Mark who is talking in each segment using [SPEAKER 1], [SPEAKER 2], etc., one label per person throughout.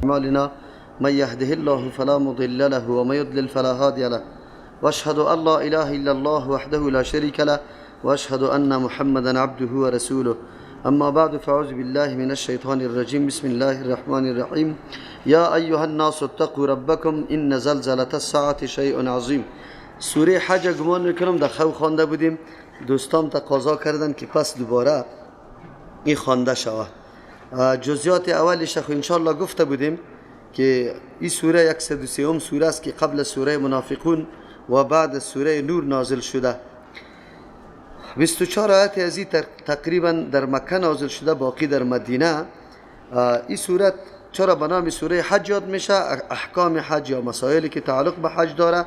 [SPEAKER 1] اعمالنا من يهده الله فلا مضل له ومن يضلل فلا هادي له، واشهد ان لا اله الا الله وحده لا شريك له، واشهد ان محمدا عبده ورسوله. اما بعد، فاعوذ بالله من الشیطان الرجیم. بسم الله الرحمن الرحیم. یا ایها الناس اتقوا ربکم ان زلزلة الساعة شیء عظیم. سوره حج گمان میکنم در خو خوانده بودیم، دوستان تقاضا کردن که پس دوباره این خوانده شود. جزئیات اولش خو انشالله گفته بودیم که این سوره 103 سوره است که قبل سوره منافقون و بعد سوره نور نازل شده. 24 آیت از این تقریبا در مکه نازل شده، باقی در مدینه. این سوره چرا به نام سوره حج یاد میشه؟ احکام حج یا مسائلی که تعلق به حج داره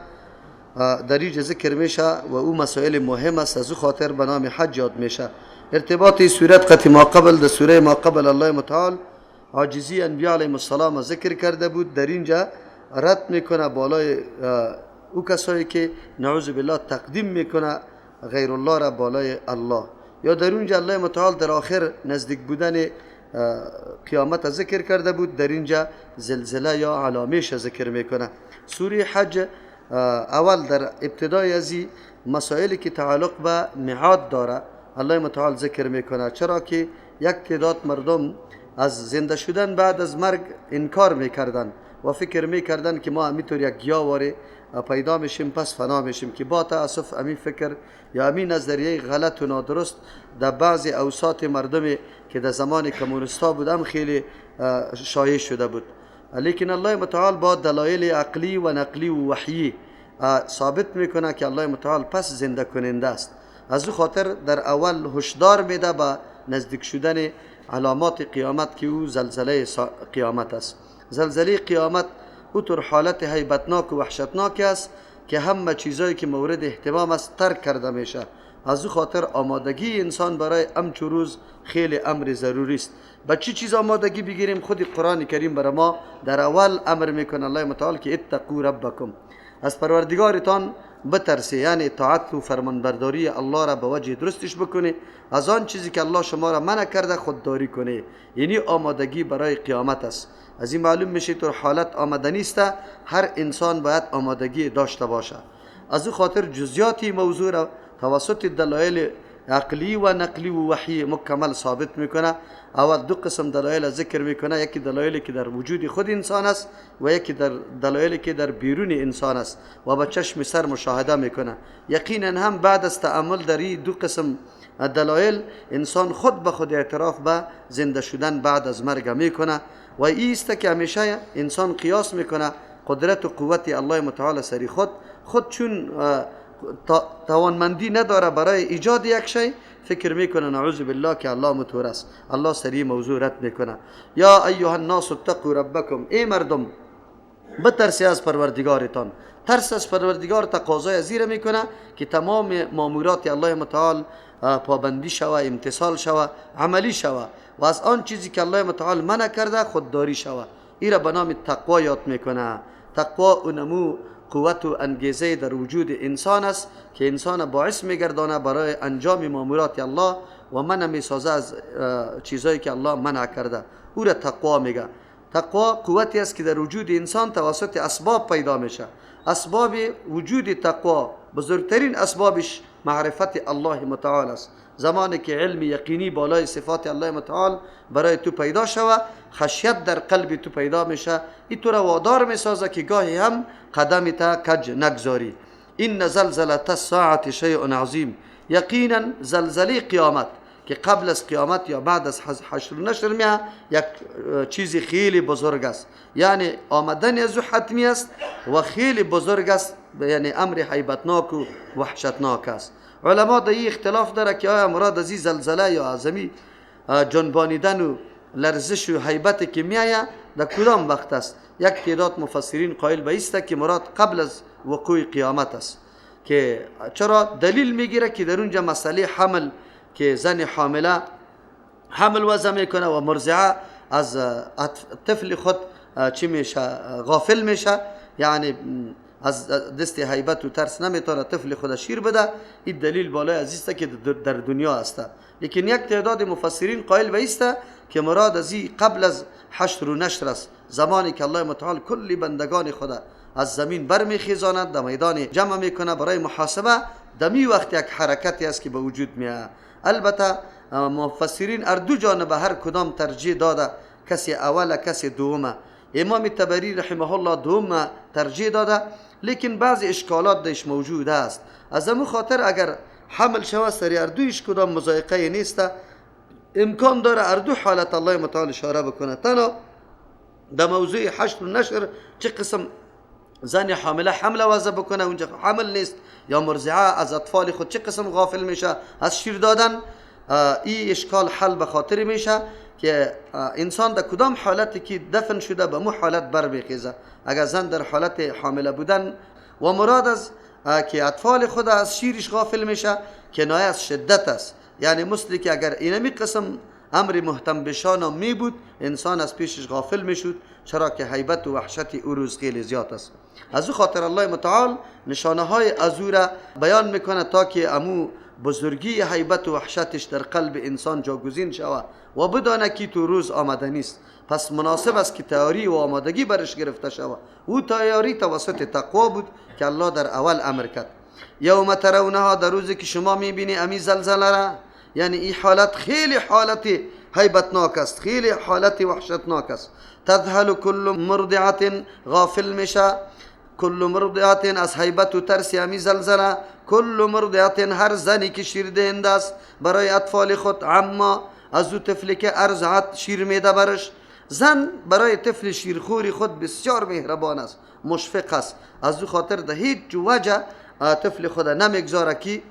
[SPEAKER 1] در اینجا ذکر میشه و او مسائل مهم است، از او خاطر به نام حج یاد میشه. ارتباط این سورت قطع ما قبل در سوره ما قبل الله متعال عاجزی انبیاء علیهم السلام ذکر کرده بود، در اینجا رد میکنه بالای او کسایی که نعوذ بالله تقدیم میکنه غیر الله را بالای الله. یا در اونجا الله متعال در آخر نزدیک بودن قیامت ذکر کرده بود، در اینجا زلزله یا علامهش ذکر میکنه. سوره حج اول در ابتدای ازی مسائلی که تعلق به میعاد داره الله متعال ذکر میکنه، چرا که یک تعداد مردم از زنده شدن بعد از مرگ انکار میکردن و فکر میکردن که ما همینطور یک گیاواره پیدا میشیم پس فنا میشیم، که با تاسف امی فکر یا امی نظریه غلط و نادرست در بعضی اوساط مردم که در زمان کمونستا بودم خیلی شایع شده بود. لیکن الله متعال با دلایل عقلی و نقلی و وحیی ثابت میکنه که الله متعال پس زنده کننده است. از او خاطر در اول هشدار میده به نزدیک شدن علامات قیامت که او زلزله قیامت است. زلزله قیامت او طور حالت هیبتناک و وحشتناک است که همه چیزایی که مورد اهتمام است ترک کرده میشه. از او خاطر آمادگی انسان برای امچو روز خیلی امر ضروری است. با چی چیز آمادگی بگیریم؟ خود قرآن کریم برای ما در اول امر میکنه الله متعال که اتقوا ربکم، از پروردگارتان بترسی، یعنی اطاعت و فرمانبرداری الله را به وجه درستش بکنی، از آن چیزی که الله شما را منع کرده خودداری کنی، یعنی آمادگی برای قیامت است. از این معلوم میشه تو حالت آمدنی است، هر انسان باید آمادگی داشته باشه. از او خاطر جزئیات موضوع را توسط دلایل عقلی و نقلی و وحی مکمل ثابت میکنه. اول دو قسم دلایل ذکر میکنه، یکی دلایلی که در وجود خود انسان است و یکی در دلایلی که در بیرون انسان است و با چشم سر مشاهده میکنه. یقینا هم بعد از تأمل در این دو قسم دلایل انسان خود به خود اعتراف به زنده شدن بعد از مرگ میکنه و ایست که همیشه انسان قیاس میکنه قدرت و قوت الله متعال سری خود، خود چون توانمندی نداره برای ایجاد یک شی، فکر میکنه نعوذ بالله که الله متور است. الله سری موضوع رد میکنه. یا ایها الناس اتقوا ربکم، ای مردم بترسی از پروردگارتان. ترس از پروردگار تقاضای زیر میکنه که تمام مامورات الله متعال پابندی شوه، امتثال شوه، عملی شوه و از آن چیزی که الله متعال منع کرده خودداری شوه. این را به نام تقوا یاد میکنه. تقوا اونمو قوت و انگیزه در وجود انسان است که انسان باعث میگردانه برای انجام مامورات الله و منع میسازه از چیزایی که الله منع کرده. او را تقوا میگه. تقوا قوتی است که در وجود انسان توسط اسباب پیدا میشه. اسباب وجود تقوا بزرگترین اسبابش معرفت الله متعال است. زمانی که علم یقینی بالای صفات الله متعال برای تو پیدا شوه، خشیت در قلب تو پیدا میشه، این تو را وادار میسازه که گاهی هم قدم تا کج نگذاری. این زلزله الساعة شیء عظیم، یقینا زلزله قیامت که قبل از قیامت یا بعد از حشر و نشر میه یک چیز خیلی بزرگ است، یعنی آمدن از او حتمی است و خیلی بزرگ است، یعنی امر هیبتناک و وحشتناک است. علما در این اختلاف داره که آیا مراد از این زلزله یا ازمی جنبانیدن و لرزش و هیبت که میآید در کدام وقت است. یک تعداد مفسرین قائل به است که مراد قبل از وقوع قیامت است، که چرا دلیل میگیره که در اونجا مسئله حمل که زن حامله حمل وضع میکنه و مرضعه از طفل خود چی میشه غافل میشه، یعنی از دست هیبت و ترس نمیتونه طفل خود شیر بده. این دلیل بالای از است که در دنیا است. لیکن یک تعداد مفسرین قائل به است که مراد از قبل از حشر و نشر است، زمانی که الله متعال کلی بندگان خدا از زمین برمیخیزاند، در میدان جمع میکنه برای محاسبه، دمی وقت یک حرکتی است که به وجود میاد. البته مفسرین هر دو جانب هر کدام ترجیح داده، کسی اول کسی دومه. امام طبری رحمه الله دوم ترجیح داده، لیکن بعضی اشکالات دش موجود است. از امو خاطر اگر حمل شوه سری هر دویش کدام مضایقه نیست، امکان داره هر دو حالت الله متعال اشاره بکنه. تنها در موضوع حشر و نشر چه قسم زن حامله حمله وضع بکنه، اونجا حمل نیست، یا مرضعه از اطفال خود چه قسم غافل میشه از شیر دادن، این اشکال حل به خاطر میشه که انسان در کدام حالتی که دفن شده به مو حالت بر میخیزه. اگر زن در حالت حامله بودن و مراد از که اطفال خود از شیرش غافل میشه، کنایه از شدت است، یعنی مثل که اگر اینمی قسم امر مهتم بشان می بود، انسان از پیشش غافل میشد، چرا که هیبت و وحشت او روز خیلی زیاد است. از او خاطر الله متعال نشانه های از او را بیان میکنه تا که امو بزرگی هیبت و وحشتش در قلب انسان جاگزین شود و بدانه که تو روز آمده نیست. پس مناسب است که تیاری و آمادگی برش گرفته شود. او تیاری توسط تقوا بود که الله در اول امر کرد. یوم ترونها، در روزی که شما میبینی امی زلزله را، یعنی این حالت خیلی حالت هیبتناک است، خیلی حالت وحشتناک است. تذهل کل مرضعة، غافل میشه، کل مرضعة از هیبت و ترس امی زلزله، کل مرضعة هر زنی که شیر دهنده است برای اطفال خود، عما از او طفلی که ارضعت شیر میده برش. زن برای طفل شیرخوری خود بسیار مهربان است، مشفق است، از او خاطر ده هیچ وجه طفل خود نمیگذاره که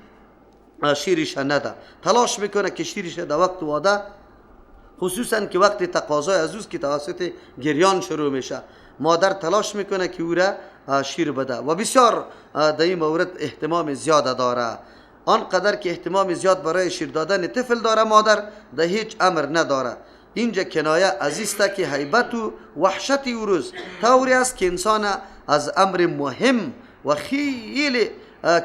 [SPEAKER 1] شیرش نده، تلاش میکنه که شیرش در وقت واده، خصوصا که وقت تقاضای از اوست که توسط گریان شروع میشه، مادر تلاش میکنه که او را شیر بده و بسیار در این مورد اهتمام زیاد داره. آنقدر که اهتمام زیاد برای شیر دادن طفل داره مادر، در هیچ امر نداره. اینجا کنایه عزیزته که هیبت و وحشت او روز طوری است که انسان از امر مهم و خیلی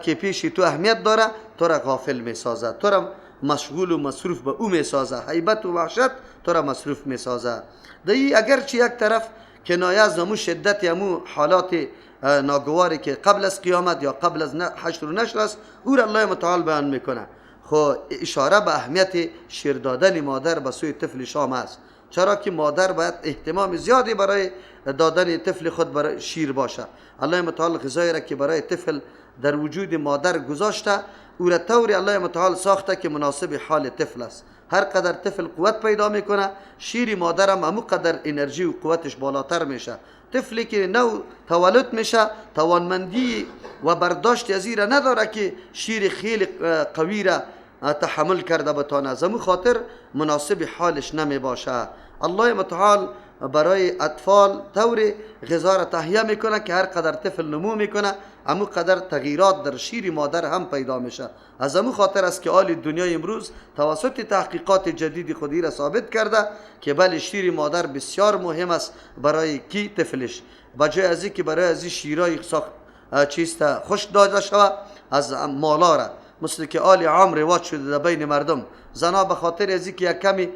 [SPEAKER 1] که پیش تو اهمیت داره تو را غافل میسازه، تو را مشغول و مصروف به او میسازه، هیبت و وحشت تو را مصروف میسازه. دی اگرچه یک طرف کنایه از امو شدت امو حالات ناگواری که قبل از قیامت یا قبل از حشر و نشر است، او را الله متعال بیان میکنه، خو اشاره به اهمیت شیر دادن مادر به سوی طفل شام است، چرا که مادر باید اهتمام زیادی برای دادن طفل خود برای شیر باشه. الله متعال غذایی را که برای طفل در وجود مادر گذاشته، او را طوری الله متعال ساخته که مناسب حال طفل است. هر قدر طفل قوت پیدا میکنه، شیر مادر هم همو قدر انرژی و قوتش بالاتر میشه. طفلی که نو تولد میشه توانمندی و برداشت از را نداره که شیر خیلی قوی را تحمل کرده بتانه، از همو خاطر مناسب حالش نمی باشه. الله متعال برای اطفال طور غذا را تهیه میکنه که هر قدر طفل نمو میکنه امو قدر تغییرات در شیر مادر هم پیدا میشه. از امو خاطر است که آل دنیای امروز توسط تحقیقات جدید خودی را ثابت کرده که بله شیر مادر بسیار مهم است برای کی طفلش، بجای از که برای از شیرای ساخت چیست خوش داده شود از مالا را، مثل که آل عام رواج شده در بین مردم، زنا به خاطر از که یک کمی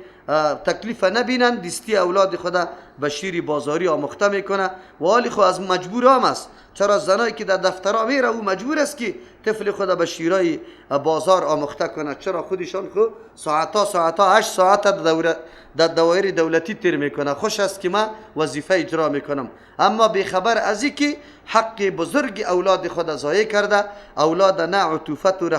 [SPEAKER 1] تکلیف نبینن دستی اولاد خود به شیر بازاری آموخته میکنه و حالی خو از مجبور هم است، چرا زنایی که در دفترها میره او مجبور است که طفل خود به شیرای بازار آموخته کنه، چرا خودشان خو ساعتا 8 ساعت در دوایر دولتی تیر میکنه، خوش است که من وظیفه اجرا میکنم، اما بیخبر از که حق بزرگ اولاد خود ضایع کرده، اولاد نه عطوفت و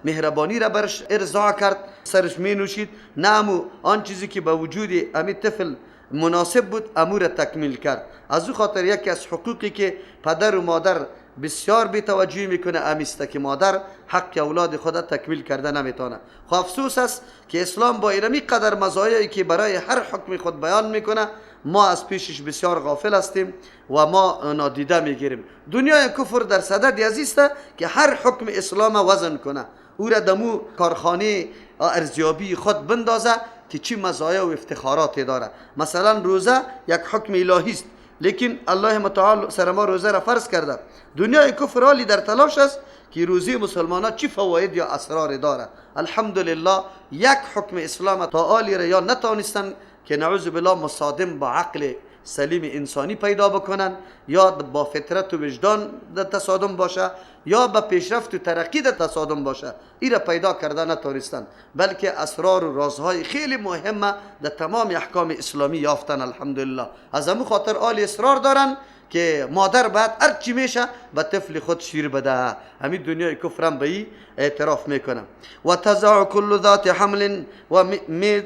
[SPEAKER 1] مهربانی را برش ارضا کرد، سرش می نوشید، نه امو آن چیزی که به وجود امی طفل مناسب بود امور تکمیل کرد. از او خاطر یکی از حقوقی که پدر و مادر بسیار بی‌توجهی میکنه امیسته که مادر حق اولاد خود تکمیل کرده نمیتونه. خب افسوس است که اسلام با اینمی قدر مزایایی که برای هر حکم خود بیان میکنه ما از پیشش بسیار غافل هستیم و ما نادیده میگیریم. دنیای کفر در صدد ازیست که هر حکم اسلام وزن کنه، او را دمو کارخانه ارزیابی خود بندازه که چی مزایا و افتخارات داره. مثلا روزه یک حکم الهی است، لیکن الله متعال سر ما روزه را فرض کرده. دنیای کفر حالی در تلاش است که روزه مسلمان ها چی فواید یا اسرار داره. الحمدلله یک حکم اسلام تا آلی را یا نتانستن که نعوذ بالله مصادم با عقل سلیم انسانی پیدا بکنن، یا با فطرت و وجدان در تصادم باشه، یا با پیشرفت و ترقی در تصادم باشه، این را پیدا کرده نتونستن، بلکه اسرار و رازهای خیلی مهمه در تمام احکام اسلامی یافتن الحمدلله. از همون خاطر آل اصرار دارن که مادر باید هر چی میشه به طفل خود شیر بده. همین دنیای کفرم به این اعتراف میکنم. و تضع کل ذات حمل و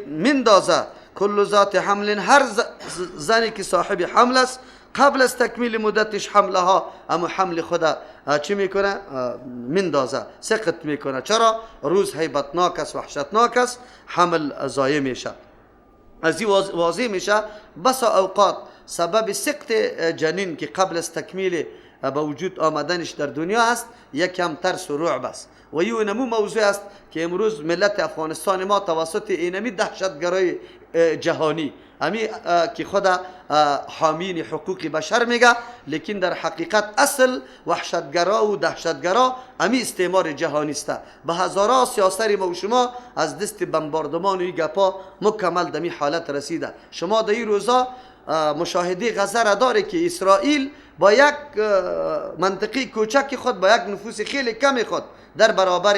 [SPEAKER 1] مندازه کل ذات حمل، هر زنی که صاحب حمل است قبل از تکمیل مدتش حمله ها، اما حمل خود چی میکنه؟ مندازه، سقط میکنه. چرا؟ روز هیبتناک است، وحشتناک است، حمل ضایع میشه. از این واضح میشه بسا اوقات سبب سقط جنین که قبل از تکمیل به وجود آمدنش در دنیا است یکم ترس و رعب است. و این نمو موضوع است که امروز ملت افغانستان ما توسط اینمی دهشتگرای جهانی، امی که خود حامین حقوق بشر میگه، لیکن در حقیقت اصل وحشتگرا و دهشتگرا امی استعمار جهانی است. به هزارها سیاست ما و شما از دست بمباردمان و گپا مکمل دمی حالت رسیده. شما در این روزا مشاهده غزه را داره که اسرائیل با یک منطقه کوچک خود، با یک نفوس خیلی کم خود در برابر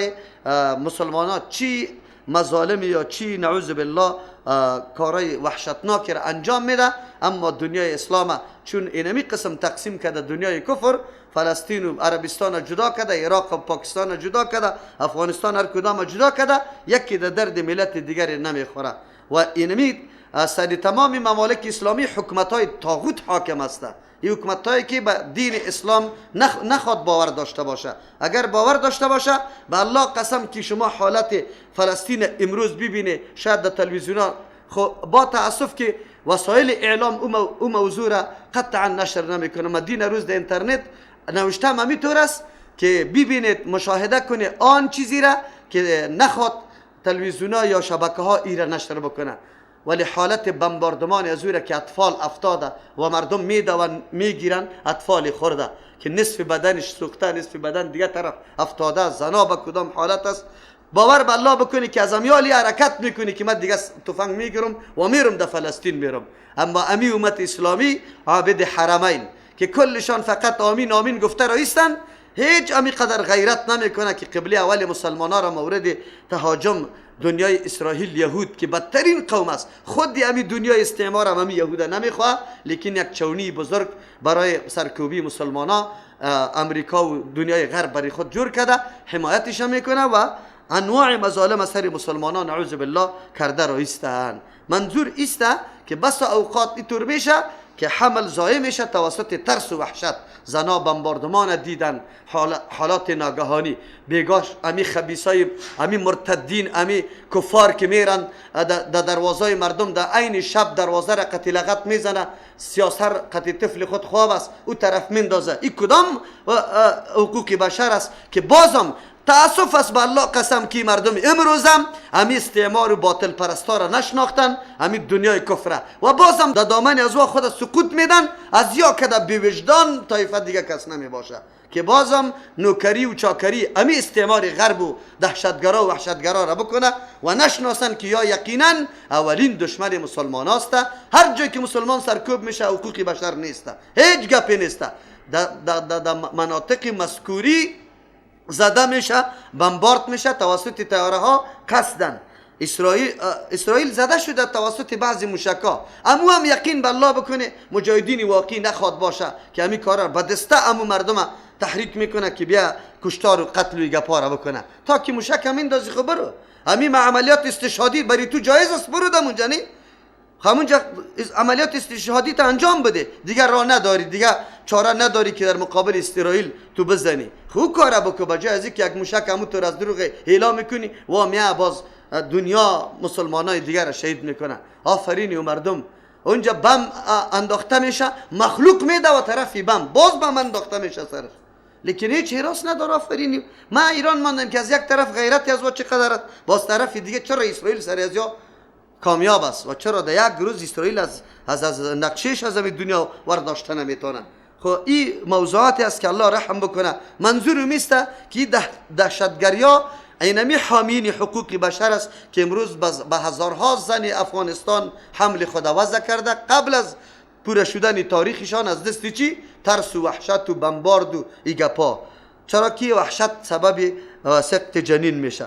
[SPEAKER 1] مسلمانات چی مظالم یا چی نعوذ بالله کارای وحشتناک را انجام میده. اما دنیای اسلام چون اینمی قسم تقسیم کرده، دنیای کفر فلسطین و عربستان جدا کرده، عراق و پاکستان جدا کرده، افغانستان هر کدام جدا کرده، یکی در درد ملت دیگر نمیخوره. و اینمی سر تمام ممالک اسلامی حکومت های طاغوت حاکم است. این حکومت هایی که به دین اسلام نخواد باور داشته باشه. اگر باور داشته باشه به الله قسم که شما حالت فلسطین امروز ببینه، شاید در تلویزیون ها، خب با تاسف که وسایل اعلام او موضوع را قطعا نشر نمیکنه. ما دین روز در اینترنت نوشته همیطور است که ببینید، مشاهده کنه آن چیزی را که نخواد تلویزیون ها یا شبکه ها ای را نشر بکنه. ولی حالت بمباردمان از او که اطفال افتاده و مردم میدون میگیرن، اطفال خورده که نصف بدنش سوخته، نصف بدن دیگه طرف افتاده، زنا به کدام حالت است. باور به الله بکنی که از امیالی حرکت میکنی که من دیگه تفنگ میگیرم و میرم در فلسطین میرم. اما امی امت اسلامی عابد حرمین که کلشان فقط آمین آمین گفته رایستن، هیچ امی قدر غیرت نمیکنه که قبله اول مسلمان ها را مورد تهاجم دنیای اسرائیل یهود که بدترین قوم است، خود امی دنیای استعمار هم امی یهود نمیخواه، لیکن یک چونی بزرگ برای سرکوبی مسلمان ها امریکا و دنیای غرب برای خود جور کرده، حمایتش میکنه و انواع مظالم سر مسلمان ها نعوذ بالله کرده رایستن. منظور ایسته که بس اوقات اینطور میشه که حمل ضایع میشه توسط ترس و وحشت. زنا بمباردمان دیدن، حالات ناگهانی، بیگاش امی خبیثای، امی مرتدین، امی کفار که میرن در دروازه مردم در عین شب دروازه را قتل لغت میزنه، سیاسر قتل طفل خود خواب است او طرف میندازه. این کدام حقوق بشر است که بازم تاسف است به الله قسم که مردم امروزم همی استعمار و باطل پرستا را نشناختن، همی دنیای کفره و بازم در دامن از او خود سقوط میدن. از یا که در بیوجدان طایفه دیگه کس نمی باشه که بازم نوکری و چاکری همی استعمار غرب و دهشتگرا و وحشتگرا را بکنه و نشناسن که یا یقینا اولین دشمن مسلمان است. هر جای که مسلمان سرکوب میشه حقوق بشر نیست، هیچ گپی نیست. در مناطق مذکوری زده میشه، بمبارد میشه توسط طیاره ها قصدن. اسرائیل زده شده توسط بعضی موشک‌ها. امو هم یقین به الله بکنه مجاهدین واقعی نخواد باشه که همی کارا به دسته امو مردم تحریک میکنه که بیا کشتار و قتل و گپا را بکنه تا که موشک هم اندازی خو برو. همی عملیات استشهادی برای تو جایز است، برو دم اونجا، نی همونجا عملیات استشهادی تا انجام بده، دیگه راه نداری، دیگه چاره نداری که در مقابل اسرائیل تو بزنی. خو کارا بکو بجای از اینکه یک موشک همون تو از دروغ اعلام میکنی و میا باز دنیا مسلمانای دیگر را شهید میکنه. آفرین و مردم اونجا بم انداخته میشه، مخلوق میده و طرفی بم باز بم انداخته میشه سرش، لیکن هیچ حراس نداره. آفرین ما ایران ماندیم که از یک طرف غیرت از و چقدر است، باز طرف دیگه چرا اسرائیل سر از یا کامیاب است و چرا در یک روز اسرائیل از نقشش از دنیا ورداشته نمیتونه. خب این موضوعاتی است که الله رحم بکنه. منظور میسته که دهشتگریا اینمی حامین حقوق بشر است که امروز به هزارها زن افغانستان حمل خود وضع کرده قبل از پوره شدن تاریخشان از دست چی؟ ترس و وحشت و بمبارد و ایگپا. چرا که وحشت سبب سقط جنین میشه.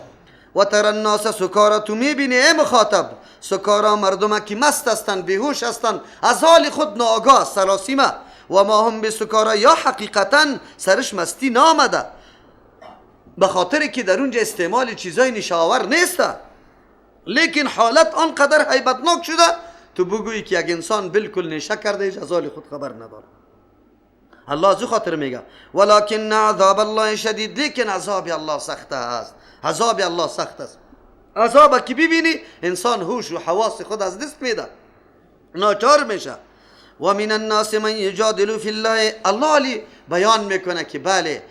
[SPEAKER 1] و تر الناس سکارا، تو میبینی ای مخاطب سکارا، مردم که مست هستند، بیهوش هستند، از حال خود ناآگاه، سراسیمه. و ما هم بسکارا، یا حقیقتا سرش مستی نامده، به خاطر که در اونجا استعمال چیزای نشاور نیست، لیکن حالت آنقدر هیبتناک شده تو بگویی که یک انسان بالکل نشه کرده، هیچ از حال خود خبر نداره. الله از خاطر میگه ولکن عذاب الله شدید، لیکن عذاب الله سخت است. عذاب الله سخت است. عذاب که ببینی انسان هوش و حواس خود از دست میده، ناچار میشه. و من الناس من یجادل فی الله، الله علی بیان میکنه که بله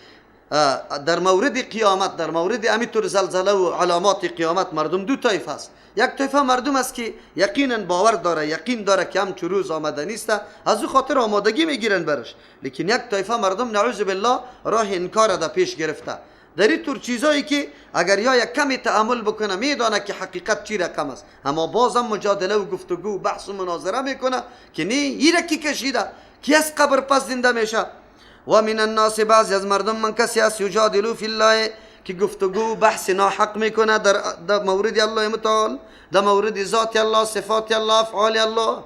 [SPEAKER 1] در مورد قیامت، در مورد امیتور زلزله و علامات قیامت مردم دو طایفه است. یک طایفه مردم است که یقینا باور داره، یقین داره که همچو روز آمده نیست، از او خاطر آمادگی میگیرن برش. لیکن یک طایفه مردم نعوذ بالله راه انکار را پیش گرفته، در این طور چیزایی که اگر یا یک کمی تأمل بکنه میدانه که حقیقت چی رقم است، اما بازم مجادله و گفتگو و بحث و مناظره میکنه که نه ایره کی کشیده، کی از قبر پس زنده میشه. و من الناس، بعضی از مردم من کسی است یجادلو فی الله، که گفتگو بحث ناحق میکنه در مورد الله متعال، در مورد ذات الله، صفات الله، افعال الله،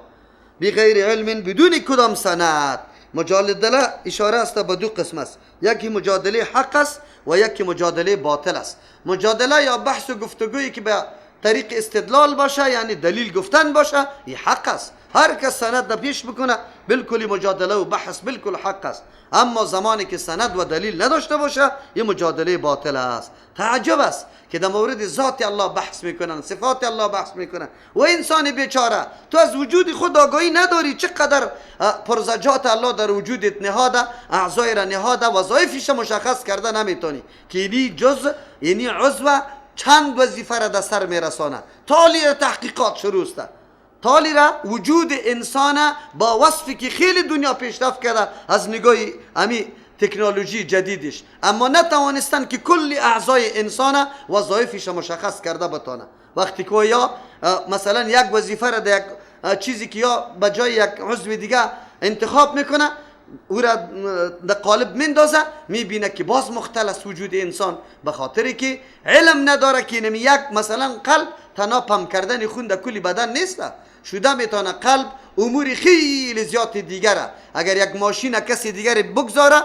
[SPEAKER 1] بغیر علم، بدون کدام سند. مجادله اشاره است به دو قسم است، یکی مجادله حق است و یکی مجادله باطل است. مجادله یا بحث و گفتگویی که به طریق استدلال باشه، یعنی دلیل گفتن باشه، این حق است، هر کس سند در پیش بکنه بالکل مجادله و بحث بالکل حق است. اما زمانی که سند و دلیل نداشته باشه، این مجادله باطل است. تعجب است که در مورد ذات الله بحث میکنن، صفات الله بحث میکنن و انسان بیچاره تو از وجود خود آگاهی نداری، چقدر پرزجات الله در وجودت نهاده، اعضای را نهاده، وظایفش مشخص کرده نمیتونی که اینی جزء، اینی عضو چند وظیفه را در سر میرسانه. تالی تحقیقات شروع است، تالی را وجود انسان با وصفی که خیلی دنیا پیشرفت کرده از نگاه امی تکنولوژی جدیدش، اما نتوانستن که کل اعضای انسان وظایفش مشخص کرده بتانه. وقتی که یا مثلا یک وظیفه را در یک چیزی که یا به جای یک عضو دیگه انتخاب میکنه، او را در قالب میندازه، میبینه که باز مختل است وجود انسان، به خاطر که علم نداره که نمی یک مثلا قلب تنها پمپ کردن خون در کل بدن نیست، شده میتونه قلب امور خیلی زیاد دیگره. اگر یک ماشین کسی دیگر بگذاره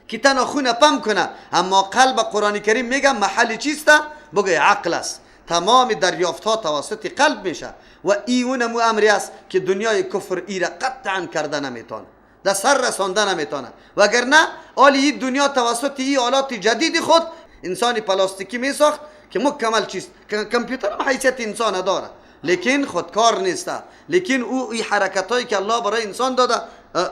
[SPEAKER 1] که تنها خون پمپ کنه، اما قلب قرآن کریم میگه محل چیست؟ بگه عقل است. تمام دریافت ها توسط قلب میشه و این مو امری است که دنیای کفر ایره قطعا کرده نمیتونه، در سر رسانده نمیتونه. وگرنه آلی این دنیا توسط این آلات جدید خود انسان پلاستیکی میساخت که مکمل چیست، کامپیوتر هم حیثیت انسان داره لیکن خودکار نیست، لیکن او این حرکت هایی که الله برای انسان داده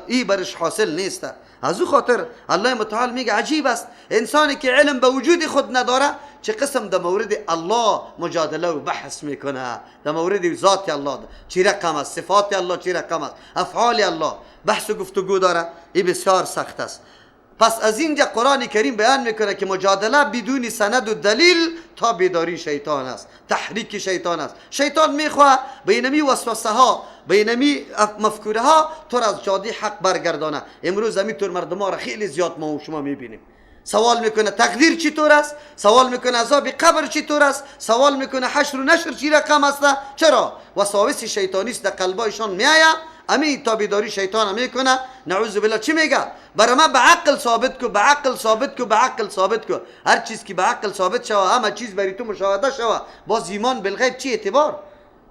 [SPEAKER 1] ای برش حاصل نیست. از او خاطر الله متعال میگه عجیب است انسانی که علم به وجود خود نداره چه قسم در مورد الله مجادله و بحث میکنه، در مورد ذات الله چی رقم است، صفات الله چی رقم است، افعال الله بحث و گفتگو داره. این بسیار سخت است. پس از اینجا قرآن کریم بیان میکنه که مجادله بدون سند و دلیل تا بیداری شیطان است، تحریک شیطان است. شیطان میخواه به اینمی وسوسه ها، به اینمی مفکوره ها تو را از جاده حق برگردانه. امروز همینطور مردم ها را خیلی زیاد ما و شما میبینیم، سوال میکنه تقدیر چطور است، سوال میکنه عذاب قبر چطور است، سوال میکنه حشر و نشر چی رقم است. چرا؟ وساوس شیطانی است در قلبایشان میآید، امی تابعداری شیطان میکنه. نعوذ بالله چی میگه؟ برای ما به عقل ثابت کو، به عقل ثابت کو، به عقل ثابت کو. هر چیز که به عقل ثابت شوه همه چیز برای تو مشاهده شوه، باز ایمان بالغیب چی اعتبار؟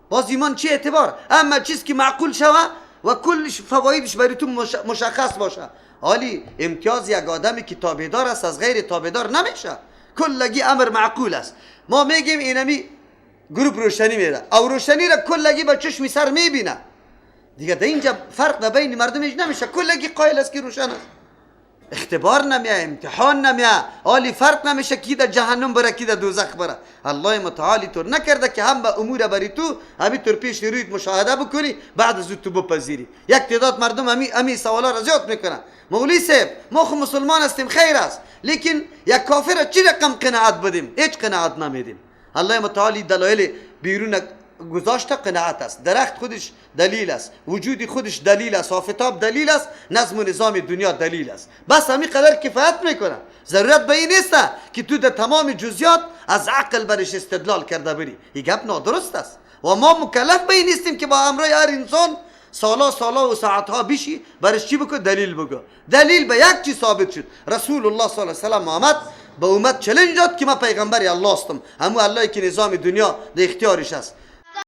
[SPEAKER 1] باز ایمان چی اعتبار؟ اما چیز که معقول شوه و کل فوایدش برای تو مشخص باشه. حالی امتیاز یک آدمی که تابعدار است از غیر تابعدار نمیشه. کلگی امر معقول است. ما میگیم اینمی گروپ روشنی میره، او روشنی را کلگی با چشم سر میبینه دیگه. در اینجا فرق در بین مردم هیچ نمیشه، کلگی قائل است که روشن است. اختبار نمیه، امتحان نمیه، حالی فرق نمیشه کی در جهنم بره کی در دوزخ بره. الله متعالی طور نکرده که هم به امور بری تو همینطور پیش رویت مشاهده بکنی بعد از تو بپذیری. یک تعداد مردم همی سوالا را زیاد میکنن، مولوی صاحب ما خو مسلمان هستیم خیر است، لیکن یک کافر چی رقم قناعت بدیم؟ هیچ قناعت نمیدیم. الله متعالی دلایل بیرون گذاشته قناعت است. درخت خودش دلیل است، وجود خودش دلیل است، آفتاب دلیل است، نظم و نظام دنیا دلیل است. بس همین قدر کفایت میکنه. ضرورت به این نیست که تو در تمام جزئیات از عقل برش استدلال کرده بری. این گپ نادرست است و ما مکلف به این نیستیم که با همراه هر انسان سالا سالا و ساعتها بشی برش چی بکن؟ دلیل بگو. دلیل به یک چیز ثابت شد. رسول الله صلی الله علیه و سلم آمد به امت challenge داد که من پیغمبر الله هستم، همون الله که نظام دنیا در اختیارش است.